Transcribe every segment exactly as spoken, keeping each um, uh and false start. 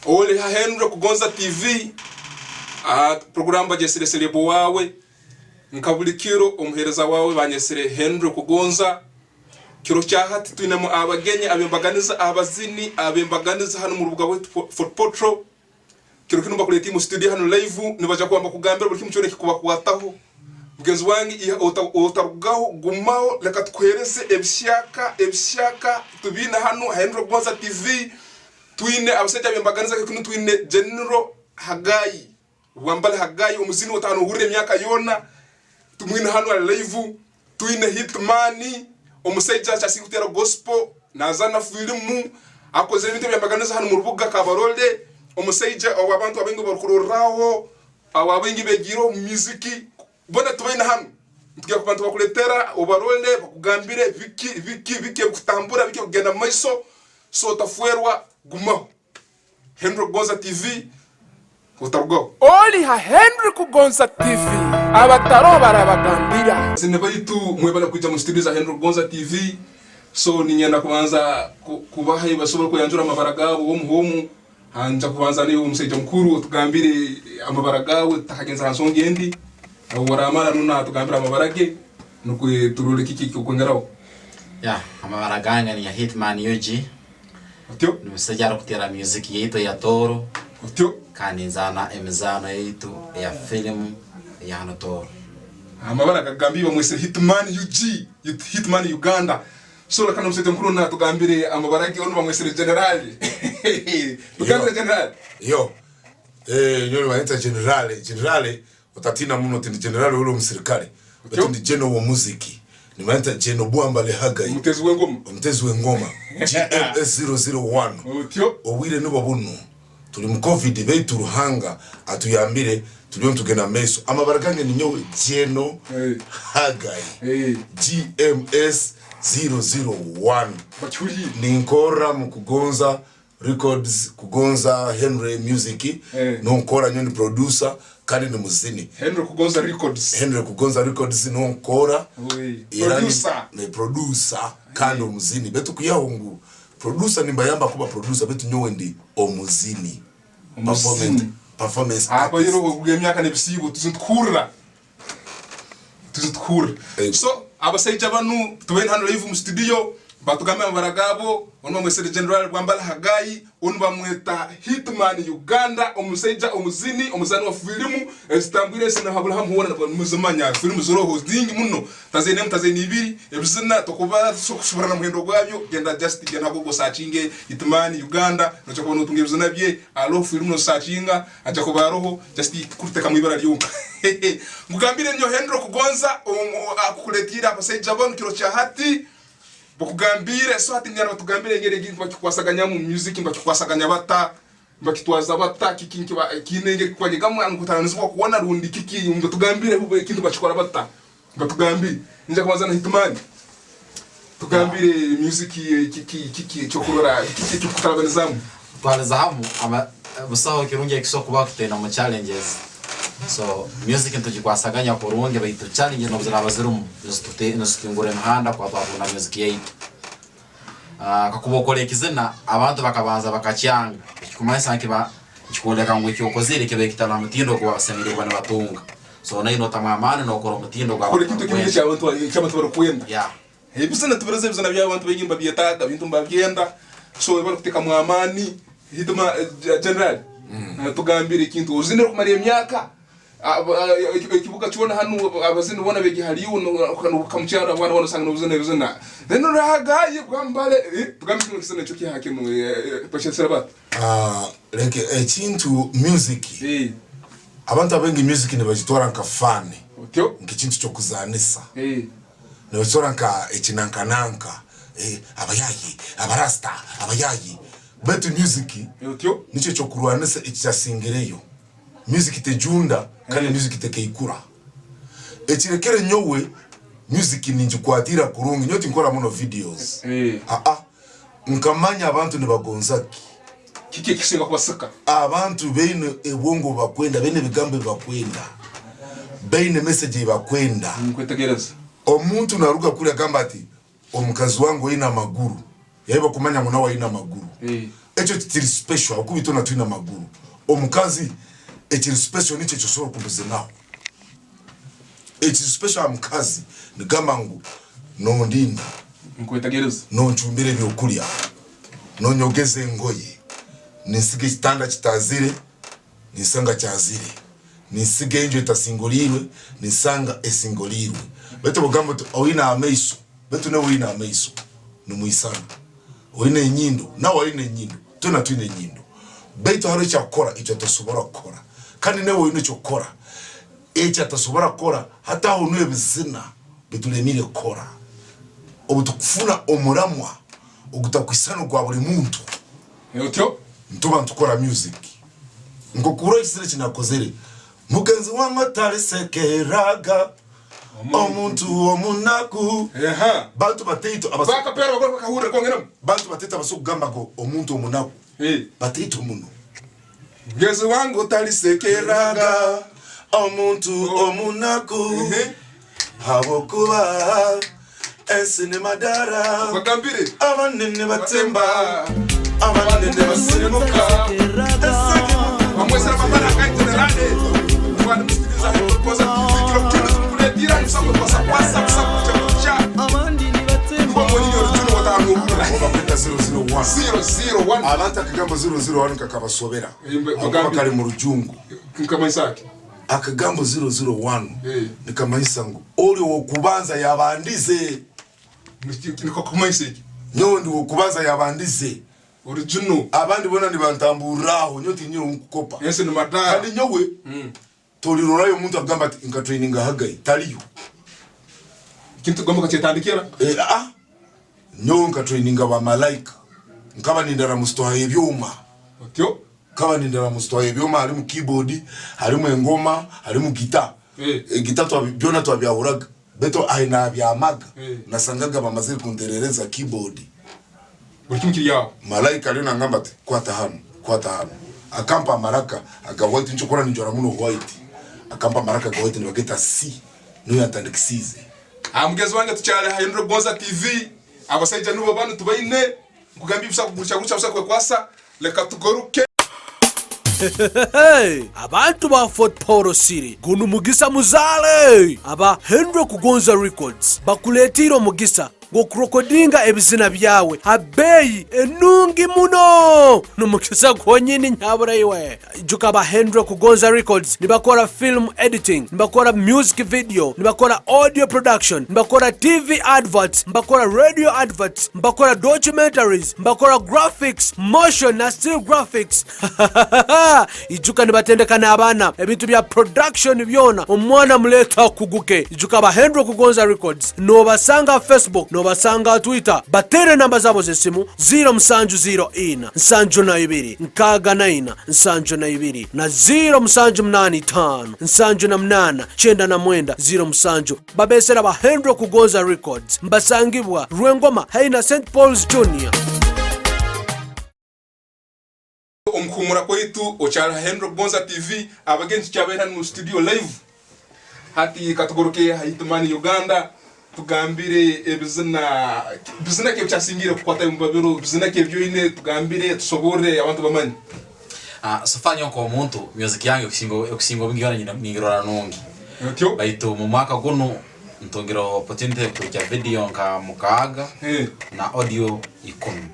Oli ha Henry Kugonza T V, ah, program bagyesire Celeb Waawe. Nka buli kiro, omuheereza waawe banyesire Henry Kugonza. Kiro kya hati twinemu abagenyi ab'embaganiza, abazini ab'embaganiza hanu mu rubuga rwaitu Fo-, Fort Portal. Kiro kinu mbakuleetiire mu studio hanu live, nibaija kuba mbakugambira buli kimu kyona ekikubakwataho. Mugenzi wange, iha-, ota-, otarugaho, gumaho, leka tukuheereze ebihyaka, ebihyaka tubiine hanu ha Henry Kugonza T V. Twine abasaija ab'embaganiza, kiro kinu twine General Haggai. Bwambale Haggai, omuzini otaanohurra emyaka yoona, tumwine hanu ali live. Twine Hitman, omusaija akyasigaire kuteera gospel, naazaana filimu, akozere ebintu eby'embaganiza hanu mu rubuga Kabarole, omusaija ou abantu abaingi barukurorraho, ou abaingi beegiireho omu muziki. Boona tubaine hanu. Nitugenda kuba nitubakuleetera, obarole, bakugambire biki, biki, biki ebikutambura, biki ebikugenda mu maiso. So, tafeerwa, gumaho. Henry Kugonza T V, otarugaho. Oli ha Henry Kugonza T V, abataroho barabagambira. Bazini baitu, mwebale kwija mu studio za Henry Kugonza T V. So, ninyenda kubanza ku-, kubaha ebi basobole kweyanjura amabara gaabo omu omu. Ha, nja kubanza naiwe omusaija mukuru, otugambire amabara gaawe, tutakagenza ha nsonga endi. Obu oramara, nunu atugambire amabara ge, nukwo turole kiki eky'okwongeraho. Ya, amabara gange ninya Hitman U G. Otyo? Ndi musaija arukuteera music yaitu eya Tooro. Otyo? Kandi nzaana emizaano yaitu eya filimu eya hanu Tooro. Amabara gagambire bamwesere Hitman U G, Hit-, Hitman Uganda. So, leka n'omusaija mukuru onu atugambire amabara ge, onu bamwesere General. Tugambire General. Yo. Eh, nyowe nibanyeta General. General, otatiina muno, tindi General oli omusirikale. Otyo? Baitu ndi General w'omuziki. Nibanyeta General Bwambale Haggai. Omutezi w'engoma. Omutezi w'engoma. G M S zero zero one. Otyo? Obwire nubwo bunu. Tuli mu covid, baitu Ruhanga atuyambire, tuliyo nitugenda mu maiso. Amabara gange ninyowe General Haggai. Hey. G M S zero zero one. Bakihuliire. Ninkorra mu Kugonza Records, Kugonza Henry Music. Eh. Nunkora nyowe, ndi producer, kandi ndi muzini. Henry Kugonza Records. Henry Kugonza Records nunkora. Oi. Era ni-, producer. Ni producer, kandi omuzini. Baitu kwihaho ngu producer, nimbayamba kuba producer, baitu nyowe ndi omuzini. Omuzini. Performance, performance artist. Abaire obu emyaka n'ebisiibo, tuzi nitukurra. Tuzi tukurra. Eh. So, abasaija banu tubaine hanu live mu studio, batugambire amabara gaabo, onu bamwesere General Bwambale Haggai, onu bamweta Hitman Uganda, omusaija omuzini, omuzaani wa filimu, ezitambwire ensi na habuli hamu hoona, nibamuzimanya. Filimu ziroho zingi muno, tazaine emu, tazaine ibiri, ebizina, tokuba, tosobora kusubura na muhendo gwabyo, genda just, genda ha Google osearchinge Hitman Uganda, noija kuba notunga ebizina bye, aroho filimu nozisearchinga, aija kuba aroho, just kurutekamu ibara lyonka. Nkugambire nyowe Henry Kugonza, omu-, akukuletiire abasaija banu kiro kya hati, bakugambire, so hati nibanyenda batugambire engeri egi bakikwasaganyamu music, bakikwasaganyamu bata, bakitwaza bata, kiki nkiba-, kiine engeri kikwanyegamu, ngu kutaranizibwa kwona rundi kiki, ngu tugambire ekintu bakikora bata. Batugambire, ninja kubanza na Hitman. Tugambire music, eh, ki, ki, ki, ki, ekyokurora, ki, ki, ekyokutalabanizamu. Kutwaliza hamu, ama-, busaho kirungi ekiso kuba kutainamu challenges. So, music nitugikwasaganya kurungi, baitu challenges nobu ziraaba zirumu, nizitute-, nizikingura emihanda kuba twatunda music yaitu. Ah, kakuba okora ekizina, abantu bakabanza bakakyanga. Ekikumanyisa nkiba, nikikwoleka ngu ekyokozire kiba kitali ha mutindo ogu basemeriire kuba nibatunga. So, naiwe notamu amaani, nokora omutindo gwa. Kora ekintu ekirungi eky'abantu, eky'abantu barukwenda. Yeah. Ebizina tubireze, ebizina by'abantu baingi nibabyetaaga, ebintu nibabyenda. So, webale kutekamu amaani. Hitman, eh, General. Mm. Eh, tugambire ekintu. Ozinire kumara emyaka. Ah, ba-, ah, eki-, ekibuga kyona hanu, abazini boona begi hali iwe, no, no, no, kamukyaro, abana boona osanga nobuzina ebizina. Then orahaga, ye, Bwambale, eh, tugambe kinu kisana ekyo kiha kinu, eh, eh, bakyesera bata? Ah, like, ekintu music. Eh. Abantu abaingi music nibagitwara nka fun. Otyo. Nk'ekintu ky'okuzanisa. Eh. Nibagitwara nka ekinankananka. Eh, abayayi, abarasta, abayayi. Baitu music, otyo, nikyo ekyokurwanisa ekyasingireyo. Music tejunda, kandi, eh, music tekaikura. Ekirekere nyowe, music ningikwatira kurungi. Nyowe tinkora muno videos. Eh. Ah, ah. Nkamanya abantu nibagonza ki. Kiki ekisinga kubasika? Abantu baine ebwongo bakwenda, baine ebigambo ebibakwenda. Baine message ebakwenda. Nkwetegereza. Omuntu naruga kuli agamba ati, "Omukazi wange oine amaguru." Yaiba kumanya ngu nawe aine amaguru. Eh. Ekyo tikiri special, habwokuba itwena twine amaguru. Omukazi, ekiri special nikyo eki osobola kumuzinaho. Ekiri special ha mukazi, nigamba ngu, "Nondinda, nkwetegereza, noncumbira ebyokulya, nonyogeza engoye, ninsiga ekitanda kitazire, ninsanga kyazire, ninsiga enju etasingoliirwe, ninsanga esingoliirwe." Baitu bogamba oti, "Oine amaiso." Baitu nawe oine amaiso, nimwisana. Oine enyindo, nawe oine enyindo. Twena twine enyindo. Baitu haroho ekyakukora, eki atasobora kukora. Kandi nawe oine ekyokukora, eki atasobora kukora. Hati aho nuho ebizina bitulemire kukora. Obu tukufuna omuramwa ogutakwisana ogwa buli muntu, otyo, nituba nitukora music. Nk'okurora ekizina eki nakozere, "Mugenzi wange otalisekeraga omuntu omunaku." Eha. Bantu bataito abas- Bakapera bagora bakahurra kwongeramu. Bantu bataito abaso kugamba ngu omuntu omunaku. Eh. Bataito muno. "Mugenzi wange otalisekeraga omuntu omunaku." Ehe. Habwokuba ensi ni madara. Bagambire. Abandi nibatemba. Abandi nibasirimuka. Bamwesera amabara agaitira rade. Mwana musikiriza, koza kiro kiro zikuletira, musango kwasa, kwasa, musango kya, kya. Abandi nibatemba. Kuba muri yo, rujuno watanuhura. Oba kweta zero zero one. Zero zero one. Abantu akagambo zero zero one kakabasobera. Eh, mbe-, habwokuba bagambire. Kali mu Rujungu. Nkamanyisa ki? Akagambo zero zero one, eh, nikamanyisa ngu oli ow'okubanza yabandize. Niki-, niko kumanyisa eki? Nyowe ndi w'okubanza yabandize. Original. Abandi boona nibantamburraho, nyowe tinyine ou nkukopa. Ensi ni madara. Kandi nyowe, mm, tolirorayo omuntu akugamba ati, "Nkatraininga Haggai." Taliyo. Kintu kigomba kakyetandikira? Eh, ah. Nyowe nkatraininga ba Malaika. Nkaba nindara mu sitooha y'ebyoma. Otyo? Nkaba nindara mu sitooha y'ebyoma, halimu keyboard, halimu engoma, halimu gita. Eh. Eh, gita twabi-, byona twabyahuraga. Baitu aho nabyamaga, eh, nasangaga bamazire kunterereza keyboard. Buli kimu kiri aho. Malaika aliyo nangamba ati, "Kwata hanu, kwata hanu." Akampa amaraka aga white, nikyo kurora ninjwara muno white. Akampa amaraka aga white, nibageta C. Nuyo yantandikisiize. Ah, mugenzi wange, tukyali ha Henry Gonza T V. Abasaija nubo banu tubaine. Nkugambye busa kugurukyagurukya, busa kwekwasa. Leka tugaruke. Abantu ba Fort Portal City, gunu mugisa muzaale. Aba Henry Kugonza Records bakuleetiire omugisa gw'okurekodinga ebizina byawe ha beeyi enungi muno. N'omugisa gwonyini, nyabura iwe. Ijuka, ba Henry Kugonza Records nibakora film editing, nibakora music video, nibakora audio production, nibakora T V adverts, nibakora radio adverts, nibakora documentaries, nibakora graphics, motion na still graphics. Ijuka, nibatendeka n'abaana ebintu bya production byona, omwana muleeta akuguke. Ijuka, ba Henry Kugonza Records nobasanga ha Facebook, nobasanga ha Twitter. Bateere enamba zaabo z'esimu, ziro musanju ziro ina, nsanju na ibiri, nkaaga na ina, nsanju na ibiri na ziro musanju munaana itaano, nsanju na munaana, kyenda na mwenda, ziro musanju. Babeesera ba Henry Kugonza Records. Mbasangibwa Rwengoma, haina Saint Paul's Junior. Omu kuhuumura kwaitu, okyali ha Henry Kugonza T V, abagenyi tukyabaire hanu mu studio live. Hati katugaruke ha Hitman Uganda, tugambire ebizina, bizina ki ebikyasingire kukwatayo omu mabiro, bizina ki ebi oine, tugambire, tusoborre abantu bamanye. Ah, so far nyowe nk'omuntu, music yange ekusinga, ekusinga obwingi yoona nyine, ningirora nungi. Otyo? Baitu mu mwaka gunu, ntungire opportunity y'okuturukya video nka mukaaga, eh, na audio ikumi.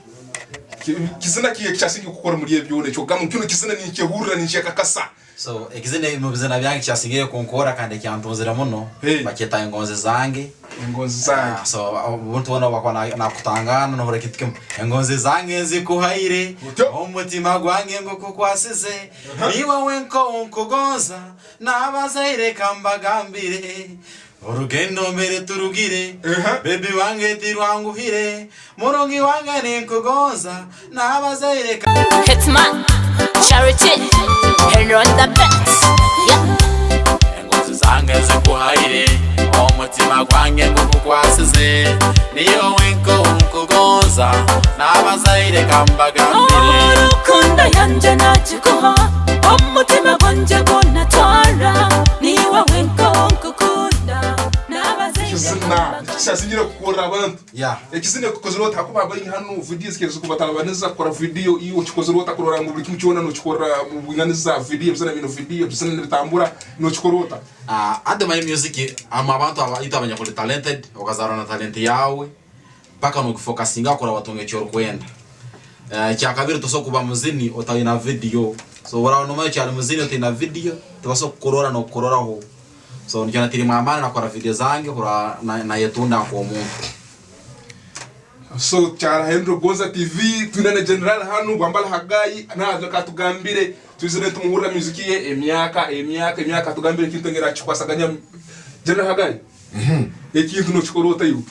Ki-, kizina ki ekikyasinga kukukora muli ebyo byona? Eky'okugamba ngu kinu kizina ninkyehurra, ninkyekakasa. So, ekizina mu bizina byange ekyasingire kunkoora kandi ekyantunzire muno, hey, bakyeta Engonzi Zange. Engonzi Zange. Ah, so, omuntu weena obu akuba na-, nakutangaana, nohurra ekintu kimu. Engonzi zange nzikuhaire, otyo, omutima gwange ngukukwasize, aha, niiwe wenka ou nkugonza, n'abazaire kambagambire. Orugendo mbere turugire, ehe, baby wange tirwanguhire, murungi wange ninkugonza, n'abazaire ka- Hitman, Charity, Henry on the beat. Yeah. Engonzi zange nzikuhaire, omutima gwange ngukukwasize, niiwe wenka ou nkugonza, n'abazaire kambagambire. Oh, rukundo yangye nagikuha, omutima gwange gwona twara, niiwe wenka ou nkugonza. Ekizina nikyo kyasingire kukora Abantu. Yeah. Ekizina okikozere ota? Hakuba abaingi hanu videos kiri zikubatalibaniza kukora video, iwe okikozere ota kurora ngu buli kimu kyona nokikora mu bwinganiza, video, ebizina binu video, ebizina nibitambura, nokikora ota? Ah, hati manya music, hamu abantu aba-, itwe abanyakuli talented, okazarwa na talent yawe, paka nogifocusinga kurora watunga eki orikwenda. Eh, ekyakabiri, tosobora kuba muzini otaina video. So, bworaaba nomanya okyali muzini otaina video, tibasobora kukurora n'okukuroraho. So, nikyo natirimu amaani nakora video zange, kurora na, nayetunda nk'omuntu. So, kyara Henry Gonza T V, twina na General hanu, Bwambala Haggai, na, na katugambire, twizire tumuhurra music ye, emyaka, emyaka, emyaka, katugambire ekintu engeri akikwasaganya. General Haggai, mhm, ekintu nokikora ota iwe?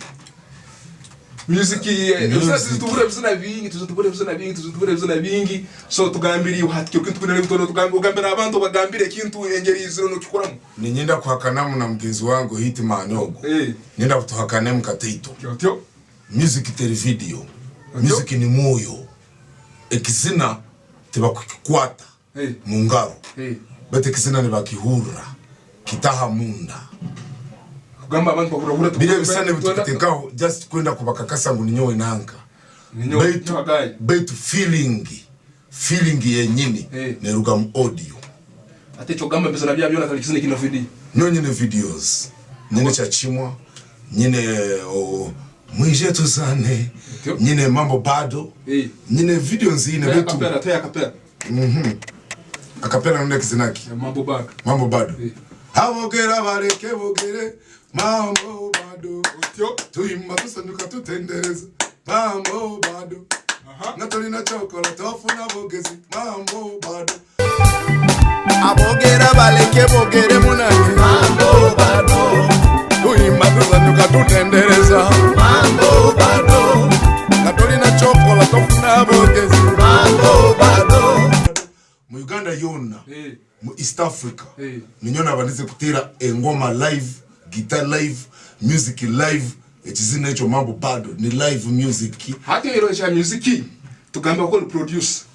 Music, eh, music. Tuzire tubura ebizina bingi, tuzire tubura ebizina bingi, tuzire tubura ebizina bingi. So, tugambire iwe hati, kyo kintu kunene bitono, tugambi-, ogambire abantu, obagambire ekintu engeri izire nokikoramu. Ninyenda kuhakanamu na mugenzi wange Hitman ogu. Eh. Ninyenda kutuhakanemu kataito. Otyo. Music teri video. Otyo. Music ni mwoyo. Ekizina tibakukikwata, eh, mu ngaro. Eh. Baitu ekizina nibakihurra, kitaha munda. Kugamba abantu bahurahura. Biri ebisana ebi tukitekaho, just kwenda kubakakasa ngu ninyowe nanka. Ninyowe, baitu, ninyowe Haggai. Baitu feeling, feeling yenyini, eh, neruga mu audio. Ate ekyogamba ebizina bya byona tali kizina kino video. Nyowe nyine videos. Nyine Kyakimwa, nyine, oh, Mwije Tuzane, okay, nyine Mambo Bado, eh, nyine video nzine. Toya baitu. Akapera, toya akapera. Mhm. Akapera nune kizina ki? Eh, Mambo Bado. Mambo Bado. Eh. Abogera baleke bogere, Mambo Bado. Otyo. Tuyimba tusanyuka tutendereza, Mambo Bado. Aha. Nga tolina kyokola, tofuna bogezi, Mambo Bado. Abogera baleke bogere munange. Mambo Bado. Tuyimba tuzanyuka tutendereza, Mambo Bado. Nga tolina kyokola, tofuna bogezi, Mambo Bado. Mu Uganda yona, eh, mu East Africa, eh, ninyowe nabanize kutera engoma live, guitar live, music live, ekizina ekyo Mambo Bado, ni live music. Hati ekirungi kya music, tugamba ko oli producer.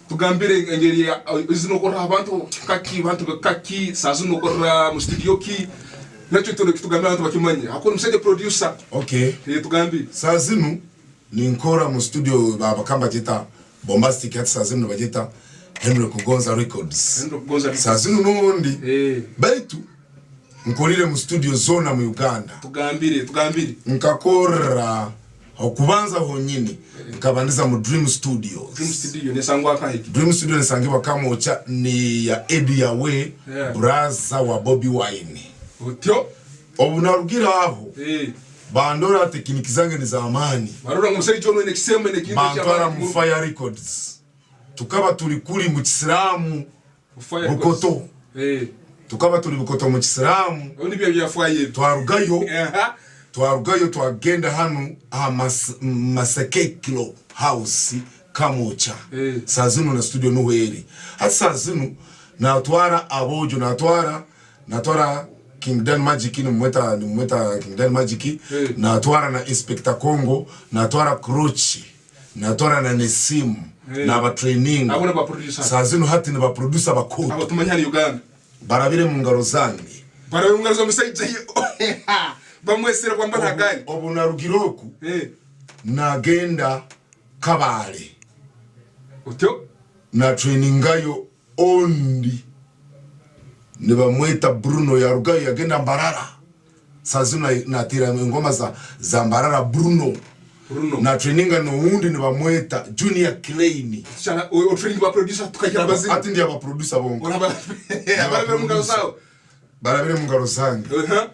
Tugambire engeri ya, izina okorra abantu kaki, bantu be kaki, saaha zinu okorra mu studio ki, nakyo kitono kitugambire abantu bakimanye. Hakuba oli musaija producer. Okay. Eh, tugambire. Saaha zinu, ninkora mu studio ba-, bakaba bagyeta Bombastic, hati saaha zinu nibagyeta Henry Kugonza Records. Henry Kugonza Records. Saaha zinu nundi. Eh. Baitu, nkorire mu studio zoona mu Uganda. Tugambire, tugambire. Nkakorra okubanza honyini, eh, nkabandiza mu Dream Studios. Dream Studio, nesangwa nkaha egi? Dream Studio nesangibwa Kamwokya, ni ya Eddie Yawe, yeah, brother wa Bobi Wine. Otyo? Obu narugire aho, eh, bandora tekiniki zange niz'amaani. Barora ngu omusaija onu aine ekisembo, aine ekintu. Bantwara mu Fire Records. Tukaba tuli kuli mu Kisiraamu, mu Fire Records. Bukoto. Eh. Tukaba tuli Bukoto mu Kisiraamu. Obu nibyo byafaayo ebi. Twarugayo, aha, twarugayo twagenda hanu ha Mas-, Maseke Club House, Kamwokya. Eh. Saaha zinu na studio nuho eri. Hati saaha zinu natwara aboojo, natwara Natwara King Dan Magic, nimumweta, nimumweta King Dan Magic. Eh. Natwara na Inspector Congo, natwara Croce, natwara na Nesim, eh, naba training. Abo naba producer. Saaha zinu hati niba producer bakuru. Abo tumanya hali Uganda. Barabire mu ngaro zange. Barabire mu ngaro z'omusaija ye. Bamwesere kwamba na Haggai. Obu narugire oku, eh, nagenda Kabale. Otyo? Na trainingayo ondi nibamweta Bruno, yarugayo yagenda Mbarara. Saaha zinu na-, natera engoma za, za Mbarara Bruno. Bruno. Na traininga n'owundi nibamweta Junior Klein. Kyana, o-, o training ba producer tukakira abazini. Hati ndi aba producer bonka. Oraba-, ndi aba barabira mu ngaro producer. Zawe. Barabire mu ngaro zange. Aha.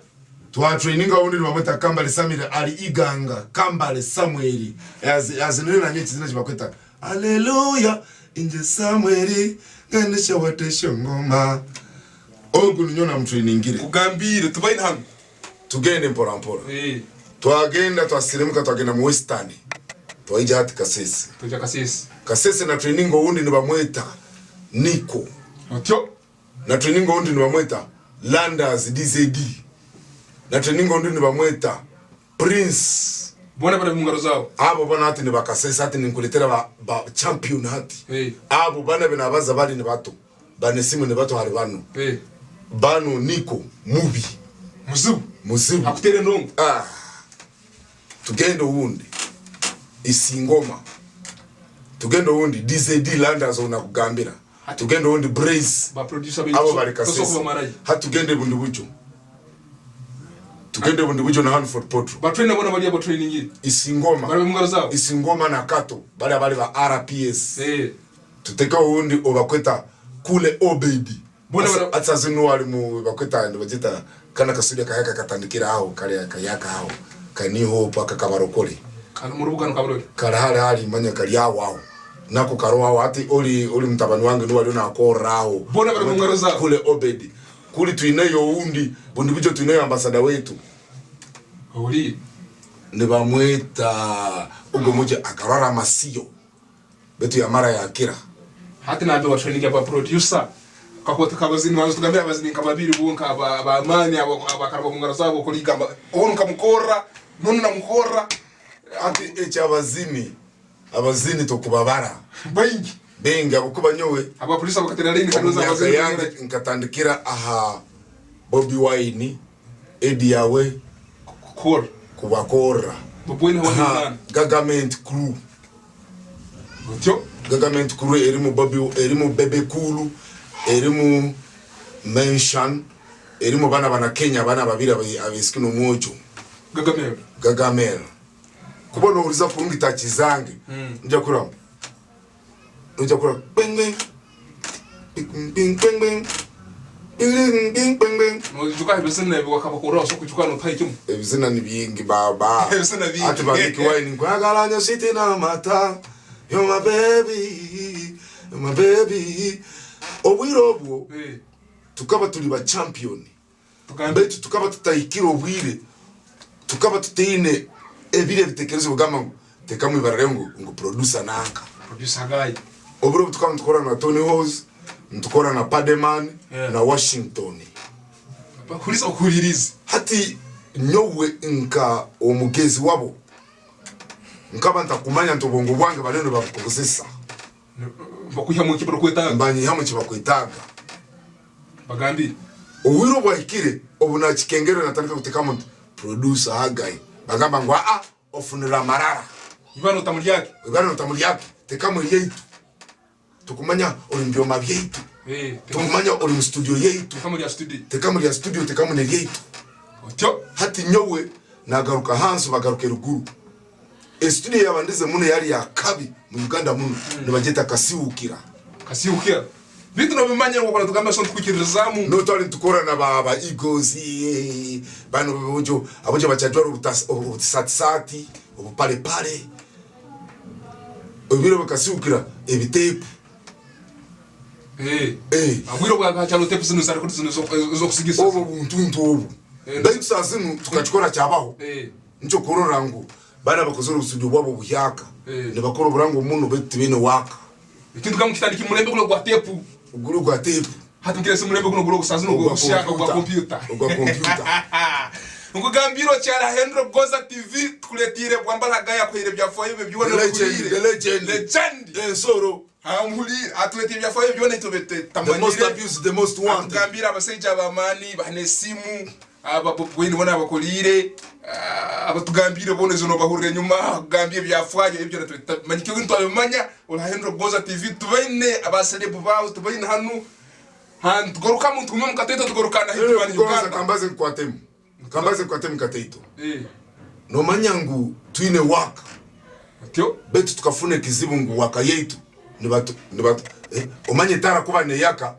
Twa traininga ondi nibamweta Kambale Samuel ali Iganga. Kambale Samuel. Yazi-, yazinire nanye ekizina kibakweta Hallelujah, inje Samuel, ngendesha watesha ngoma. Ogu ninyo namutrainingire. Kugambire, tubaine hanu. Tugende mpora mpora. Eh. Twagenda, twasiremuka, twagenda mu Western. Twaija hati Kasese. Twaija Kasese. Kasese na training owundi nibamweta Niko. Otyo? Na training owundi nibamweta Landers D Z D. Na training owundi nibamweta Prince. Boona bali mu ngaro zawe? Abo boona hati nibakasesa, hati ninkuletera ba, ba champion hati. Eh. Abo bana be nabaza bali ni bato. Bane simu ni bato hali banu. Eh. Banu Niko, mubi. Muzibu? Muzibu. Akutere ndongo? Ah. Tugende owundi. Isingoma. Tugende owundi. D Z D Landers ou nakugambira. Hati tugende owundi Brace. Ba producer baitu abo so-, bali Kasese. Tosobola kumarayo. Hati tugende Bundibugyo. Tugende Bundibugyo na Hanford Potro. Ba trainer bona bali abo training. Isingoma. Bali mu ngaro zabo. Isingoma na Kato. Bali abali ba R P S. Eh. Tuteke owundi obakweta Kule Obedi. Bona ati, bara- ati saaha zinu ali mu, bakweta, nibagyeta, kana kaswidi akahaka katandikira aho, kali akayaka aho. Ka New Hope aka kabarokole. Kali mu rubuga no kabarokole. Kali hali hali, manya kali aho aho. Nako karoho aho. Ati oli, oli mutabani wange nuwe aliyo nakorra aho. Bona bali mu ngaro zabo. Kule Obedi. Kuli twineyo owundi, Bundibugyo twineyo ambassador waitu. Oli? Nibamweta, ogu muja akarwara amasiyo. Baitu yamara yakira. Hati nambere watraininga aba producer, kakwata kabazini, banza tugambire abazini nka babiri bonka aba, aba amaani, abo, abakaraba mu ngaro zabo, okora igamba, onu nkamukorra, nonu namukorra. Hati eky'abazini, abazini tokubabara. Baingi. Baingi, habwokuba nyowe, aba producer bakatera line, omu kandi myaka yange, nkatandikira aha Bobi Wine, Eddie Yawe, Kukora. Kubakorra. Bobi Wine hawa. Aha, n'omwana. Government Crew. Otyo? Government Crew erimu Bobi, erimu Bebe Cool, erimu Mention, erimu bana bana Kenya, bana babiri abe-, abesiki n'omwojo. Gagamel. Gagamel. Kuba nohuriza kurungi touch zange. Mm. Nja kurora. Noija kurora, bing, bing. Bing, bing, bing, bing. Bing, bing, bing, bing. Noijuka ebizina ebi wakaba kworora, osobola kwijuka notaha ekimu? Ebizina ni bingi, baba. Ebizina bingi. Hati ba Ricky Wine, nkwagala nyo sweet na mata. You're my baby. You're my baby. Obwire obwo, eh, tukaba tuli ba champion. Tugambe. Baitu tukaba tutahikire obwire, tukaba tutaine ebiro ebitekerezo bigamba ngu, tekamu ibara lyawe ngu, ngu producer nanka. Producer guy. Obwire obu tukaba nitukora na Tony Hawes, nitukora na Pademan, yeah, na Washington. Bakuhuliriza, bakuhuliriza. Hati nyowe nka omugezi wabo, nkaba ntakumanya nti obwongo bwange baliyo nibabukozesa. Bakwihamu eki barukwetaaga. Banyihamu eki bakwetaaga. Bagambire. Obwire obwahikire, obu nakikengerra, natandika kutekamu nti, "Producer Haggai." Bagamba ngu, "Ah, ah, ofunire amarara." Ibara notamulyaki? Ibara notamulyaki? Tekamu eryaitu. Tukumanya oli mu byoma byaitu. Eh, tekamu. Tukumanya oli mu studio yaitu. Tekamu lya studio. Tekamu lya studio, tekamu n'eryaitu. Otyo? Hati nyowe, nagaruka hansi, bagaruka eruguru. Esitudiyo eyabandize muno eyali ya kabi mu Uganda muno, mm, nibagyeta Kasihukira. Kasihukira. Baitu nobimanya ngu okora tugamba so ntukwikiririzaamu. No, twali nitukora na ba, ba Eagles, eh, banu abojo, abojo bakyajwara obutas-, obu-, obutisatisaati, obupalepale. Ebiro bikasihukira, ebiteepu. Eh. Eh. Obwire obwa hakyalo teepu zinu za rekodi zinu ezo-, ezokusigisa. Obu buntuntu obu. Eh, baitu saaha zinu tukakikora kyabaho. Eh. Nikyo kurora ngu baana bakozere obustudio bwabo buhyaka. Eh. Nibakora oburango muno baitu tibaine waaka. Ekintu kamu kitandikire mulembe guno gwa teepu. Guli gwa teepu. Hati mukirese mulembe guno guli ogusazi no gwa buhyaka, gwa kompyuta. Ogwa kompyuta. Nkugambire okyali ha Henry Gonza T V, tukuletire Bwambala Haggai akuhaire ebyafaayo bye byona. The legend, the legend. Legend. Ensoro. Amuhulire, atuletera ebyafaayo byona itwe bye tutamanyire. The most abused, the most wanted. Atugambire abasaija ab'amaani, bahana esimu, aba Bobi Wine boona abakoliire, ah, abatugambire boona ezo nobahurra enyuma, akugambye ebyafaayo, ebyo byona twe tutamanyire. Ebintu twabimanya, oli ha Henry Gonza T V, tubaine aba celeb baawe, tubaine hanu. Ha, nitugarukamu, tugume omu kataito, tugaruka na Henry Gonza, Uganda. Kambaze nkwatemu. Kambaze nkwate mu kataito. Eh. Nomanya ngu twine waaka. Otyo? Baitu tukafuna ekizibu ngu waaka yaitu nibatu-, nibatu-, eh, omanye etara kuba neyaka,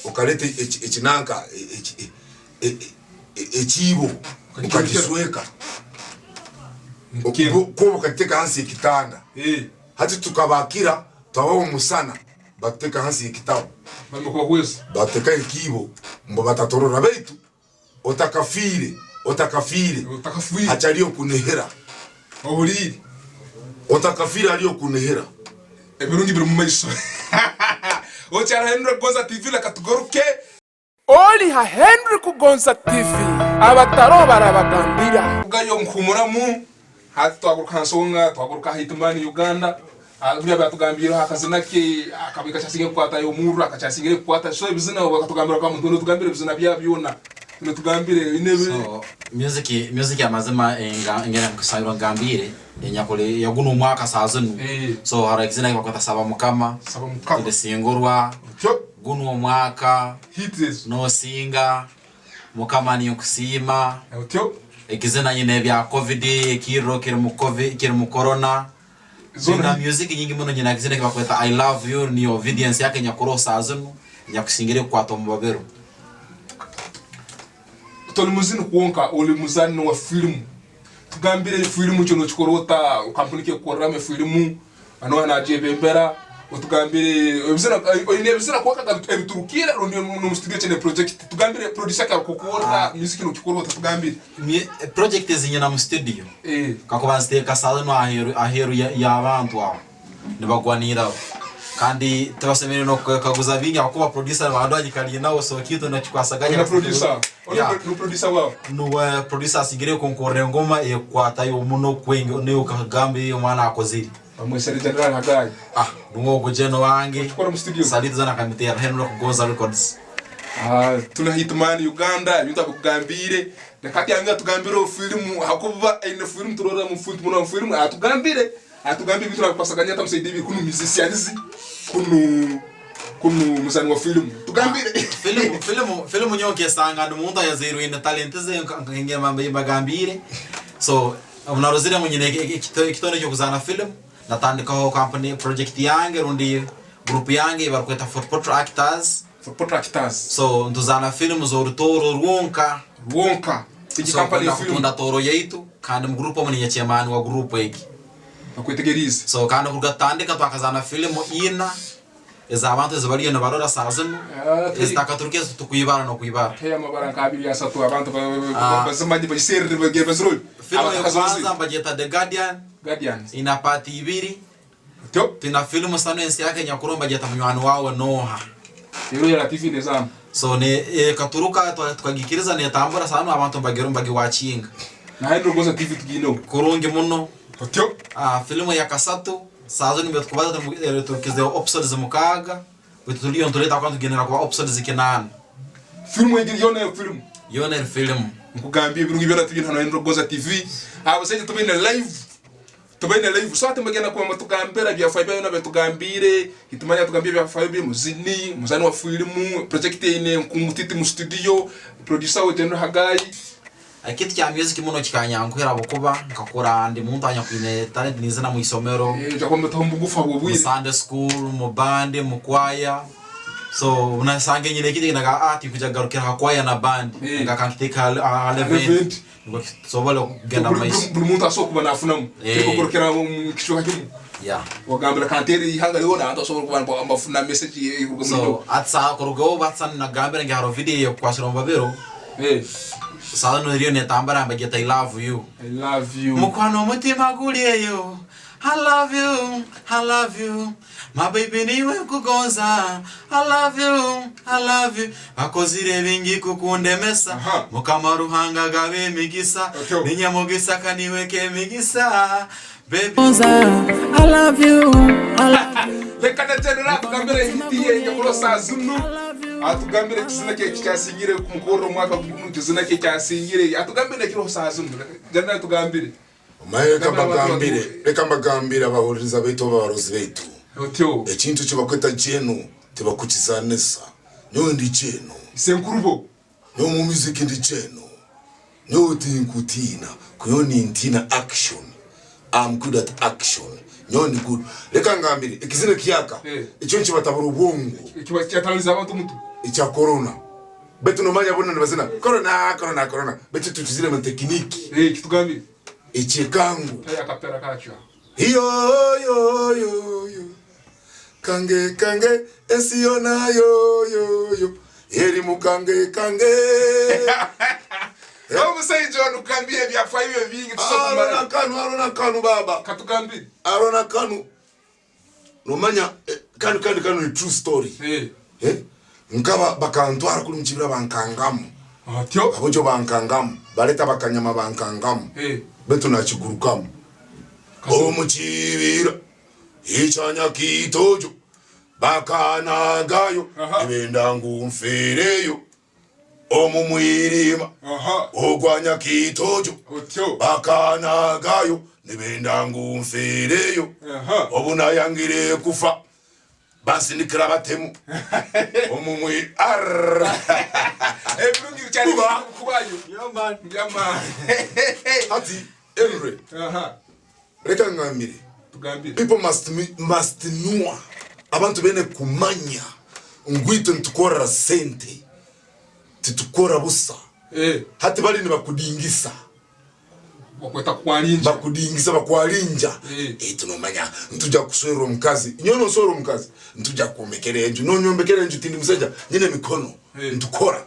okaleta eki-, ekinanka, e-, eki-, e-, e-, e-, ekiibo, okagisweka. Nkira. Oku-, kuba okagiteka hansi y'ekitanda. Eh. Hati tukabakira, twabaho omusana, batuteka hansi y'ekitabu. Batekaho ekiibo, mbu batatorora. Baitu, Otakafiire, otakafiire. Otakafiire. Hakyaliyo kunihira. Ohuliire? Otakafiire, haliyo kunihira. Ebirungi biri mu maiso. Okyali ha Henry Kugonza T V, leka tugaruke. Oli ha Henry Kugonza T V, abataroho barabagambira. Kugayo nkuhumuramu. Hati twagaruka ha nsonga, twagaruka ha Hitman Uganda. Ah, buli abyatugambireho akazina ke, akabaire kakyasingire kukwata omurro, akakyasingire kukwata. So, ebizina, obu akatugambira kwa muntu, notugambira ebizina bya byona. Notugambire, ine bi- So, music, music amazima, eh, nga-, ngenda nkusabira ngambire, enyakuli, ya gunu omwaka saaha zinu. Eh. So, haroho ekizina kibakweta Saba Mukama. Saba Mukama. Tulisingurwa. Otyo. Gunu omwaka. Hit this. Nosinga. Mukama ninkusiima. Otyo. Ekizina nyine ebya covid, ekirro kiri mu covid, kiri mu corona. Zona nyina hi- music nyingi muno, nyina ekizina kibakweta I Love You, niyo evidence yake nyakuroho saaha zinu, nyakusingire kukwata omu babiro. Toli muzini kwonka, oli muzani wa filimu. Tugambire filimu kyo nokikora ota, kampuni kekukorramu efilimu, Hanu hanu agyebembera, otugambire, ebizina, oine ebizina kwonka ebiturukire, rundi omu, omu studio kyine project. Tugambire producer ki arukukorra, ah, music nokikora ota, tugambire. Mi-, project ezinyina mu studio. Eh. Kakuba nziteeka saaha zinu aheeru, aheeru ya, y'abantu abo. Nibagwaniraho. Kandi tibasemeriire n'okwekaguza bingi, habwokuba producer nibaduha nyikali nawe, so kintu nikikwasaganya. Oine producer? Oine, yeah, pro-, producer waawe? Nuwe producer asigire kunkorra engoma ekukwatayo muno kwenge, niwe okagamba eyo omwana akozire. Bamwesere General Haggai. Ah, nuwe ogu Gen wange. Okikora mu studio? Salute zona kamutera, Henry Kugonza Records. Ah, tuli Hitman Uganda, ebintu abikugambiire. Leka ati ange atugambire omu filimu, hakuba aine filimu turora mu filimu, turora mu filimu, atugambire, atugambire ebintu nabikwasaganya ata musaidizi kunu musicians, kunu, kunu muzani wa filimu. Tugambire. Filimu, filimu, filimu nyowe nkesanga ndi muntu ayazairwe aine talent ze, nka, nka, nka, nka, mbagambiire. So, obu narozire ngu nyine eki-, eki-, ekito-, ekitone ky'okuzaana filimu, natandikaho kampuni, project yange, rundi group yange, ei barukweta Fort Portal Actors. Fort Portal Actors. So, ntuzaana filimu z'orutooro rwonka. Rwonka. Tigi so, kampuni kwenda y'efilimu. Kutunda tooro yaitu, kandi mu group omu ninye chairman wa group egi. Nakwetegeriize. So, kandi kuruga tutandika, twakazaana filimu ina, ez'abantu ezi baliyo nibarora saaha zinu, ah, teri-, ezitakaturuka ezi tukwibara n'okwibara. Teri amabara nka abiri asatu, abantu ba-, ba-, ba-, ah, bazimanye, bagiserre, bagire bazirole. Filimu y'okubanza mbagyeta The Guardian. Guardian. Ina part ibiri. Otyo. Twina filimu sanu ensi yake nyakuroho mbagyeta Munywani Waawe Nooha. Rero ya T V nezamu. So, ne, eh, ekaturuka, twa-, tukagikiriza netambura sanu abantu mbagiro mbagiwakinga. Na Henry Kugonza T V tugineho. Kurungi muno. Otyo. Ah, filimu ya kasatu, saaha zinu nibyo tukubaza tumu-, eh, tukizeho episodes mukaaga, baitu tuliyo nituleeta kuba tugendera kuba episodes kinaana. Filimu egi yoona eri filimu? Yoona eri filimu. Nkugambye ebirungi byona tubine hanu Henry Kugonza T V. Abasaija tubaine live. Tubaine live. So, hati mugenda kuba mutugambira ebyafaayo byona byatugambiire. Itumanya tugambire ebyafaayo bye, muzini, muzani wa filimu, project eine nkungu titi mu studio, producer we General Haggai. Ekintu kya music muno kikanyanguhira habwokuba nkakura ndi muntu anyakwine talent, ninzina mu isomero, eh, oija kuba ombetaho mu bugufu habw'obwire, mu Sunday school, mu band, mu choir. So, nasanga nyine ekintu ekinaga, ah, tinkwija kugarukira ha choir na band. Eh. Nga kankiteeka ha, ha, ha level. Level. Ngu tusobole kugenda mu maiso. Buli, buli, buli muntu asobora kuba nafunamu. Eh. Tikukurukira omu kicweka kimu. Yeah. Wagambira kantere ihanga lyona, abantu basobora kuba nibafuna, bafuna message eruga mu. So, hati saaha kuruga obu, hati saaha nagambira ngu haroho video ey'okukwasira omu babiro. Eh. Saaha zinu eriyo netambura, nibagyeta I Love You. I love you. Mukwano omutima guli eyo. I love you, I love you. My baby niwe nkugonza. I love you, I love you. Bakozire bingi kukundemesa. Aha. Mukama Ruhanga agabe emigisa. Otyo. Ninyamugisa kandi iwe k'emigisa. Baby. I love you, I love you. Leka na General atugambire hit ye, nyakuroho saaha zinu. Atugambire ekizina kye ekyasingire kumukorra omwaka gunu, ekizina kye ekyasingire. Atugambire n'ekiroho saaha zinu. General, tugambire. Omanye, leka mbagambire, leka mbagambire abahuliriza baitu, abarozi baitu. Otyo. Ekintu kibakweta Jeno, tibakukizaanisa. Nyowe ndi Jeno. Isenkuru bo. Nyowe mu music ndi Jeno. Nyowe tinkutiina. Nyowe nintiina action. I'm good at action. Nyowe ndi good. Leka ngambire, ekizina kyaka. Eh. Ekyo nikibatabura obwongo. Ekiba kyatabaniza abantu omuntu. Ekya corona. Baitu nomanya boona nibazina, "Corona, corona, corona." Baitu tukizire mu tekiniki. Eh, kitugambire. Ekyekango. Tayo akapera kakyo. Yo, yo, yo, yo. Kange, kange, ensi yona, yo, yo, yo. Eri mu kange, kange. Eh? Omusaija onu kugambira ebyafaayo bye bingi, tusobola kumara. Arona kanu, arona kanu, baba. Katugambire. Arona kanu. Nomanya, eh, kandi, kandi, kandi ni true story. Eh. Eh? Nkaba bakantwara kuli mu kibira bankangamu. Atyo? Aboojo bankangamu. Baleta bakanyama bankangamu. Eh. Baitu nakigurukamu. Kaso- Omu kibira ekya Nyakitojo, bakanagayo, aha, nibenda ngu nfereyo. omu mwirima. Aha. Ogwa Nyakaitojo. Otyo. Bakaanagayo, nibenda ngu nfeereyo. Aha. Obu nayangire kufa, bansindikira abatemu. Omu mwi-, arr. Ebirungi bikyali Kuba. Kubayo. Yeah, man. Yeah, man. Hati, Henry. Aha. Leka ngambire. Tugambire. People must mi-, must know. Abantu bene kumanya ngu itwe nitukorra sente. Titukora busa. Eh. Hati bali nibakudingisa. Bakweta kukwalinja. Bakudingisa, bakwalinja. Eh. Eh, iti nomanya, nitujya kuswerwa omukazi. Nyowe nonswerwa omukazi, nitujya kwombekera enju. Nonyombekera enju, tindi musaija, nyine emikono. Eh. Nitukora.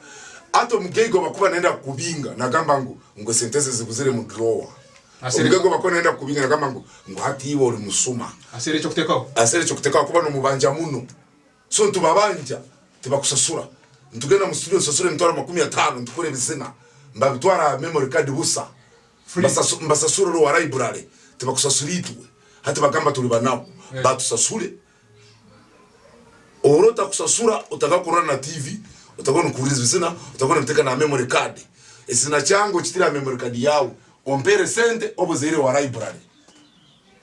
Hati omugaiga obu akuba nayenda kukubinga, nagamba ngu, ngu sente ze zibuzire mu drawer. Asere- Omugaiga obu akuba nayenda kukubinga, nagamba ngu, ngu hati iwe oli musuma. Asere ekyokutekaho. Asere ekyokutekaho kuba nomubanja muno. So, nitubabanja, tibakusasura. Nitugenda mu studio, tusasura emitwaro makumi ataano, nitukora ebizina. Mbabitwara ha memory card busa. Free. Mbasasu-, mbasasura orwa library. Tibakusasura itwe. Hati bagamba tuli banaku. Eh. Batusasule. Obu otakusasura, otakakurora na T V, otakona kuhuririza ebizina, otakona kubiteeka na memory card. Ekizina kyange okitire ha memory card yaawe. Ompere sente oba ozaire wa library.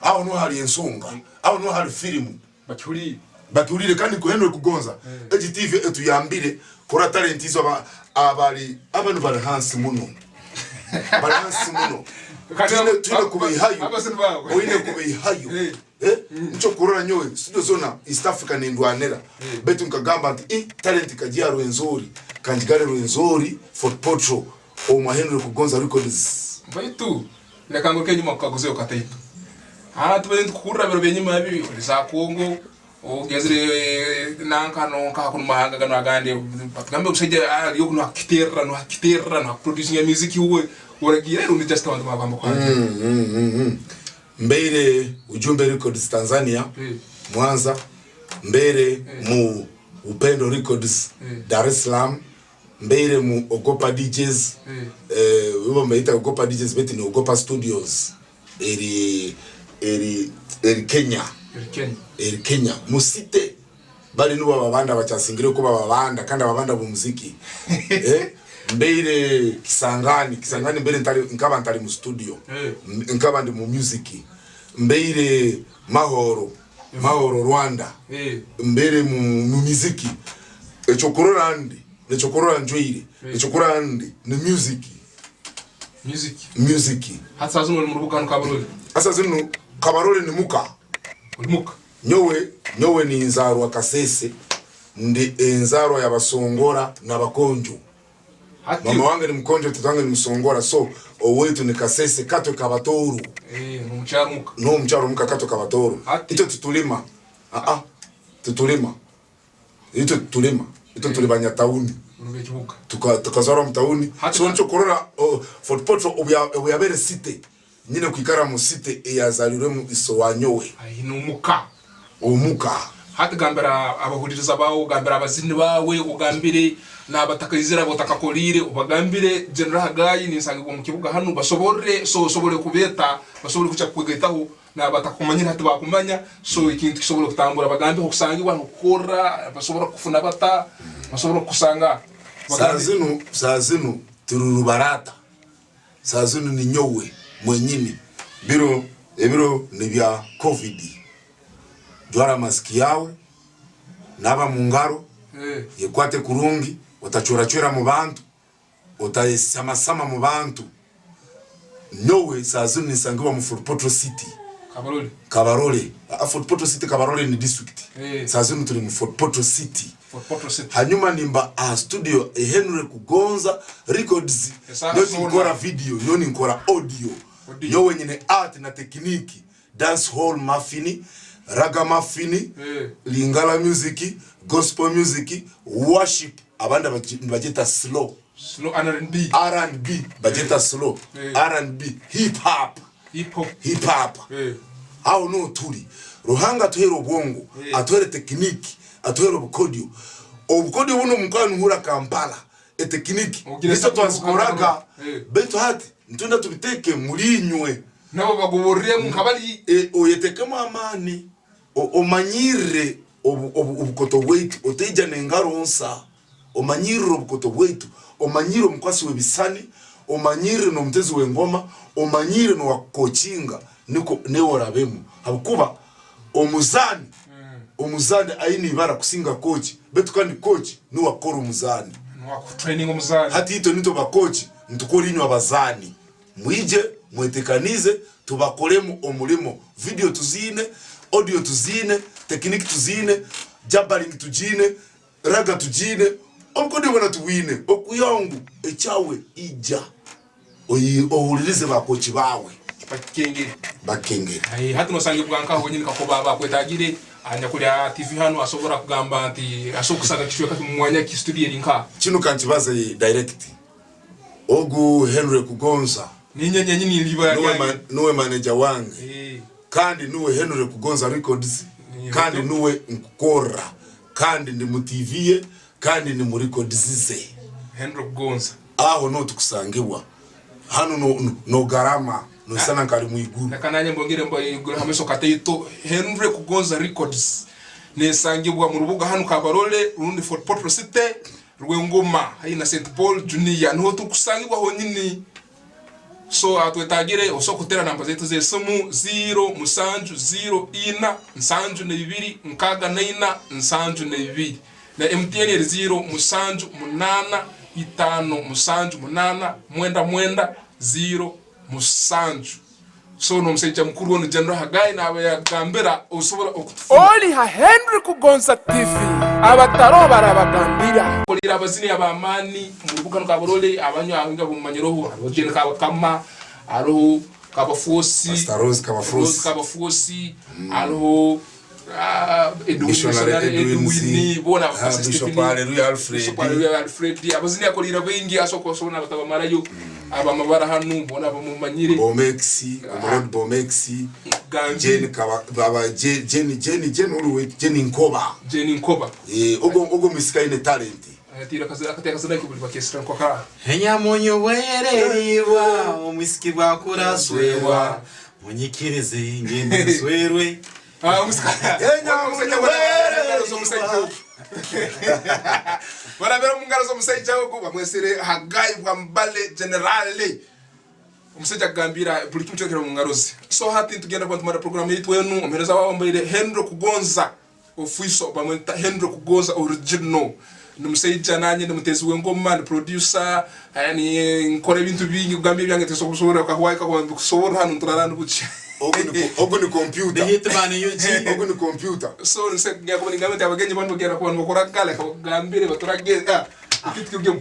Aho nuho hali ensonga. Aho nuho hali firimu. Bakihuliire. Bakihuliire kandi nkohendo kugonza. Eh. Egi T V etuyambire kurora talent izo aba-, abali, abanu bali hansi muno. Bali hansi muno. Kandi Twine, abo, twine abo, kubaihayo. Abo sinu bawe. Oine kubaihayo. Eh. Eh? Mm. Nikyo kurora nyowe, studio zona East Africa nindwanira. Eh. Baitu nkagamba nti, "Eh, talent kagya Rwenzori. Kanjigale Rwenzori, Fort Portal, omwa Henry Kugonza Records." Baitu, leka ngaruke enyuma kukaguzo kataito. Hati baitu nitukuhurra biro by'enyuma ebi, oli za Congo, ogenzire, eh, nanka nonka kunu mahanga ganu agandi, batugambe omusaija, ah, ali oku nuho akiterra, nuho akiterra, nuho akuproducinga music we, oragiire, rundi just abantu bagamba kwanja? Mm, mm, mm, mm. Mbaire Ujumbe Records Tanzania, Mm. Mwanza. Mbaire Mm. mu Upendo Records, Mm. Dar es Salaam. Mbaire mu Ogopa D Js. Mm. Eh, ibo mbayita Ogopa D Js, baitu ni Ogopa Studios. Eri, eri, eri Kenya. Eri Kenya. Eri Kenya. Mu city. Bali nubo ababanda bakyasingireyo kuba ababanda, kandi ababanda b'omuziki. Eh? Mbaire Kisangani, Kisangani mbaire ntali, nkaba ntali mu studio. Eh. M-, nkaba ndi mu music. Mbaire Mahoro, Mahoro Rwanda. Eh. Mbaire mu, mu muziki. Ekyokurora ndi, n'ekyokurora njwaire. Eh. Ekyokurora ndi, ni music. Music. Music. Hati saaha zinu oli mu rubuga hanu Kabarole? Saaha zinu Kabarole ni muka. Oli muka? Nyowe, nyowe ninzaarwa Kasese, ndi enzaarwa y'Abasongora n'Abakonjo. Hati Mama wange ni Mukonjo, tata wange ni Musongora, so owaitu ni Kasese, Katwe Kabatooro. Eh, n'omukyaro muka? N'omukyaro muka, Katwe Kabatooro. Hati Itwe titulima. Ah, ah, titulima. Itwe tulima. Itwe tuli banyatauni. Muli b'ekibuga. Tuka-, tukazarwa mu tauni. Hati So, ka- nikyo kurora, oh, Fort Portal obu ya-, obu yabaire city, nyine kwikara mu city eyazalirwemu iso wa nyowe. Aine omuka. Omuka. Hati gambira abahuliriza baawe, gambira abazini baawe, ogambire n'abatakaizire, abo otakakoliire, obagambire, General Haggai, ninsangibwa omu kibuga hanu, basoborre, so, osobole kubeeta, basobole kukya kukwegaitaho. N'abatakumanyire hati bakumanya, so ekintu kisobole kutambura. Bagambe h'okusangibwa, h'okukorra, basobora kufuna bata, basobora kukusanga. Saaha Bagambe. Zinu, saaha zinu tuli rubarata. Saaha zinu ninyowe mwenyini. Biro, ebiro nibya covid. Jwara masiki yaawe, naaba mu ngaro, Eh. yekwate kurungi, otacweracwera mu bantu. Otayesamasama mu bantu. Nyowe saaha zinu ninsangibwa mu Fort Portal City. Kabarole. Kabarole. Ah, Fort Portal City, Kabarole ni district. Eh. Saaha zinu tuli mu Fort Portal City. Fort Portal City. Hanyuma nimba aha studio e Henry Kugonza Records. Esaaha Nyowe zoona. Tinkora video, nyowe ninkora audio. Audio. Nyowe nyine art na technique. Dancehall muffin, ragamuffin, Eh. Lingala music, gospel music, worship, abandi bagi-, nibagyeta slow. Slow R and B. R and B, bagyeta Eh. slow. Eh. R and B, hip hop. Hip hop. Hip hop. Eh. Aho nuho tuli. Ruhanga atuhaire obwongo, Eh. atuhaire technique, atuhaire obukodyo. Obukodyo bunu obu mukuba nimuhurra Kampala, etekiniki. Ogira Nizo ati twazikoraga. Eh. Baitu hati, nitwenda tubiteeke muli inywe. Nabo bagoborremu nka bali. Eh, oyeteekemu amaani. O-, omanyirre obu-, obu-, obukoto bwaitu. Otaija n'engaro nsa. Omanyirre obukoto bwaitu. omanyire omukwasi w'ebisisani, omanyire n'omutezi w'engoma, omanyire n'owakukokinga, nukwo naiwe orabemu. Habwokuba omuzaani, omuzaani aine ibara kusinga kooki, baitu kandi kooki nuwe akukora omuzaani. Nuwe akutraininga omuzaani. Hati itwe nitwe bakooki, nitukora inywe abazaani. Mwije, mwetekanize, tubakolemu omulimo. Video tuziine, audio tuziine, technique tuziine, jabbering tugiine, raga tugiine, obukodyo bwona tubwine. Okuyongu, ekyawe ija. Oyi-, ohulirize bakooki baawe. Bakikengere. Bakikengere. Aye, hati nosangibwa nkaho wenyini kakuba bakwetagire, ah, nyakuli ha T V hanu asobora kugamba nti, asobora kusanga kicweka ki mu mwanya ki, studio eri nkaha? Kinu kankibaze direct. Ogu Henry Kugonza. Ninye nyenyini ndiba nuwe lyange. Ma-, nuwe manager wange. Eh. Kandi nuwe Henry Kugonza Records. Eh, kandi nuwe nkukora. Kandi ndi mu T V ye. Kandi ni mu records ze. Henry Kugonza. Aho nuho tukusangibwa. Hanu no, no, nogarama, noisana nkali mu iguru. Leka nanye mbongere mba iguru ha maiso kataito. Henry Kugonza Records. Nesangibwa mu rubuga hanu Kabarole, rundi Fort Portal City, Rwengoma, haina Saint Paul Junior. Nuho tukusangibwa honyini. So, atwetagire, osobola kutera namba zaitu z'esimu, ziro musanju ziro ina, nsanju na ibiri, nkaga na ina, nsanju na ibiri. Na M T N eri ziro musanju munana itano musanju munana mwenda mwenda ziro musanju. So, n'omusaija mukuru onu, General Haggai, naaba yagambira, osobola okutufuna. Oli ha Henry Kugonza T V, abataroho barabagambira. Akoleire abazini ab'amaani mu rubuga rwa Kabarole, abanyu abaingi abumumanyireho, haroho Jane Kabakama, haroho Kabafosi, Pastor Rose Kabafosi. Rose Kabafosi, haroho, ah, Edwin, Missionary Missionary Edwin, Edwin, boona, ah, Pastor Bishop Stephen, Hallelujah Alfred. Bishop Hallelujah Alfred. Abazini akoleire baingi, aso-, asobora n'abatabamarayo. Abamabara hanu, boona bamumanyire. Bomex, ah, Omurundi Bomex. Gangi. Jane Kaba-, baba Je-, Jane, Jane, Jane, oli we, Jane Nkoba. Jane Nkoba. Eh, ogo, ogo mwisiki aine talent. Eh, tira kazi-, akati akazina ki buli bakesera nkoka. Enyamunyu bweyereribwa, omwisiki bwakura aswerwa. Munyikirize, ngende nswerwe. Ah, omusika-, enyamunyu bweyereribwa. Barabira mu ngaro z'omusaija ogu, bamwesere Haggai Bwambale Generale. Omusaija akugambira buli kimu kyokere omu ngaro ze. So, hati nitugenda kuba nitumara program yaitu enu. Omuheereza waawe mbaire Henry Kugonza, official, bamweta Henry Kugonza original. Ni musaija nanye, ni muteezi w'engoma, ni producer, eh, ni nkora ebintu bingi, kugamba ebyange tisobora kahwaika, kuba nikusobora hanu nturara nibukya. Ogu ni ko-, ogu ni computer. The Hitman U G. Ogu ni computer. So, nse-, nyakuba ningamba nti abagenyi banu bagenda kuba nibakora kale, kabagambire, baturage, ah.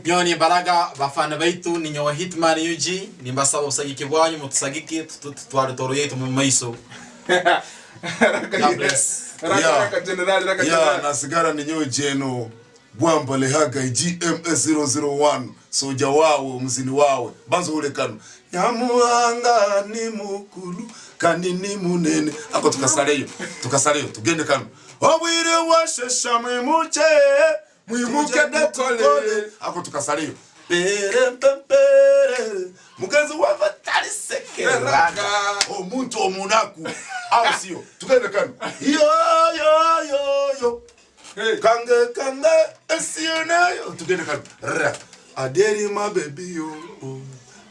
Nyowe nimbaraga bafana baitu, ninyowe Hitman U G, nimbasaba obusagiki bwanyu, mutusagike, tutu-, tutwale tooro yaitu mu maiso. God bless. Raka, yeah. Raka General, Raka, yeah, General. Nasigara ninyowe Jeno, Bwambale Haggai, G M S zero zero one, soja waawe, omuzini waawe. Banza ohule kanu. Nyamuhanga ni mukuru, kandi ni munene. Ako tukasaleyo, tukasaleyo, tugende kanu. Obwire bwashesha mwimuke. Mwimuke tukole. Ako tukasaleyo. Pere, pe, pere. Mugenzi wava talisekeraga. Omuntu omunaku. Aho siyo. Tugende kanu. Yo, yo, yo, yo. Hey. Kange, kange, esiyo nayo. Tugende kanu. Ra. Aderi ma baby yo. Oh.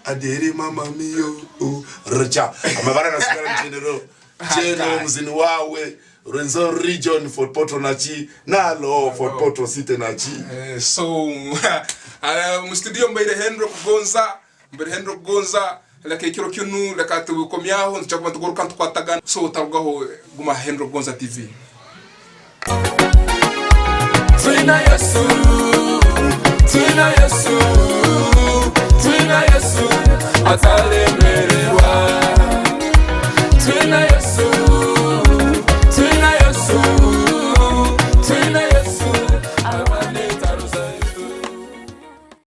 Aderi ma mami yo. Oh. Richa. Amabara nasigara mu General. Jeno, omuzini waawe, Rwenzori region, Fort Portal naki, nalo, Fort Portal City naki. Eh, so, ah, mu studio mbaire Henry Kugonza, mbaire Henry Kugonza, leka ekiro kinu, leka tukomyaho, nitujja kuba nitugaruka nitukwatagana. So, otarugaho, guma Henry Kugonza T V. Twina Yesu, twina Yesu, twina Yesu atalemererwa. Twina Yesu,